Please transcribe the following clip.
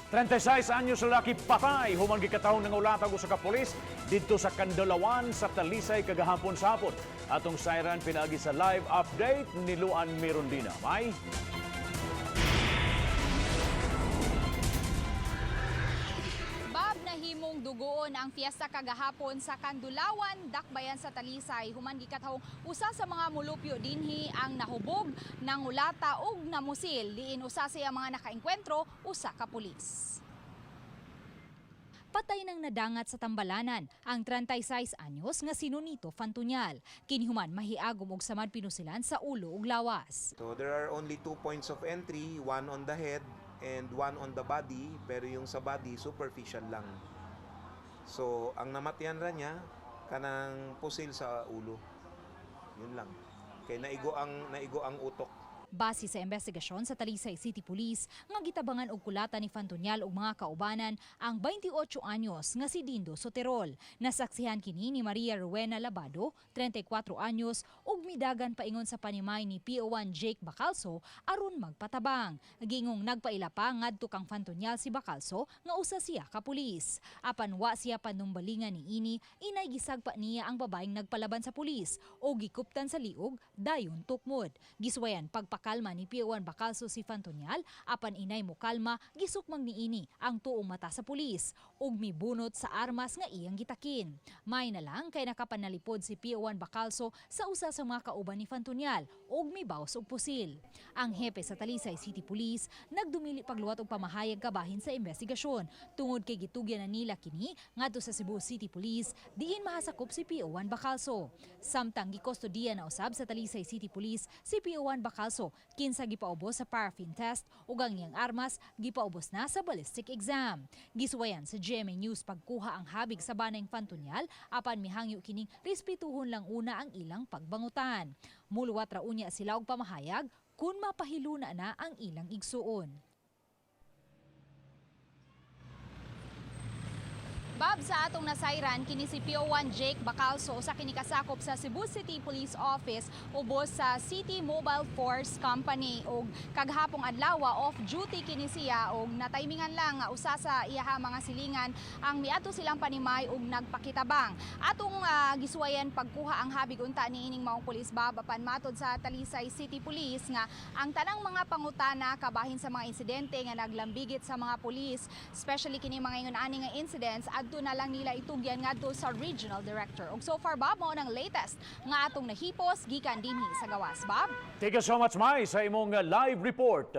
36 anyos lalaki patay human gikatahong nangulata og usa ka pulis didto sa Kandulawan sa Talisay kagahapon sa hapon. Atong sayran pinaagi sa live update ni Luan Mirondina. May Bob, nahimong dugoon ang fiesta kagahapon sa Kandulawan, Dakbayan sa Talisay. Human gikatahong usa sa mga mulupyo dinhi ang nahubog, nangulata ug namusil. Diin usa sa iyang mga nakaengkwentro, usa ka pulis. Patay nang nadangat sa tambalanan ang 36 anyos nga si Nonito Fantunyal. Kini human mahiagom og samad pinusilan sa ulo ug lawas. So there are only two points of entry, one on the head and one on the body, pero yung sa body superficial lang. So ang namatyan ra niya kanang pusil sa ulo. Yun lang. Kay naigo ang utok. Base sa investigasyon sa Talisay City Police, nga gitabangan og kulata ni Fantunyal ug mga kaubanan ang 28 anyos nga si Dindo Soterol. Nasaksihan kini ni Maria Rowena Labado, 34 anyos, ug midagan paingon sa panimay ni PO1 Jake Bacalso aron magpatabang. Gingong nagpaila pa ngadto kang Fantunyal si Bacalso nga usa siya ka pulis. Apan wa siya panumbalingan ni ini, inay gisagpa niya ang babaeng nagpalaban sa pulis o gikuptan sa liog dayon tukmod. Giswayan pagpakalma ni PO1 Bacalso si Fantonial, apan inay mokalma, gisukmang niini ang tuong mata sa pulis ug mibunot sa armas nga iyang gitakin. May na lang kay nakapanalipod si PO1 Bacalso sa usa sa mga kauban ni Fantonial ug mibaws og pusil. Ang hepe sa Talisay City Police nagdumili pagluwat og pamahayag kabahin sa investigasyon tungod kay gitugyan na nila kini ngadto sa Cebu City Police diin mahasakop si PO1 Bacalso. Samtang gikustodiya na usab sa Talisay City Police si PO1 Bacalso, kinsa gipaubos sa paraffin test ug ang iyang armas gipaubos na sa ballistic exam. Gisuwayan sa GMA News pagkuha ang habig sa banang Fantunyal, apan mihangyo kining respetuhon lang una ang ilang pagbangutan. Muluwat ra unya sila og pamahayag kun mapahiluna na ang ilang igsuon. Bob, sa atong nasayran, kini si PO1 Jake Bacalso usa kini kasakop sa Cebu City Police Office ubos sa City Mobile Force Company, og kagahapong adlaw off duty kini siya og nataymingan lang nga usa sa iyaha mga silingan ang miadto silang panimay og nagpakitabang. Atong gisuwayan pagkuha ang habig unta niining maong pulis, Bob, apan matod sa Talisay City Police nga ang tanang mga pangutana kabahin sa mga insidente nga naglambigit sa mga pulis, especially kini mga ingon ani nga incidents, adto na lang nila itugyan ngadto sa regional director. Ug so far, Bob, mao nang latest nga atong nahipos gikan dinhi sa gawas, Bob. Thank you so much, Mai, sa imong live report.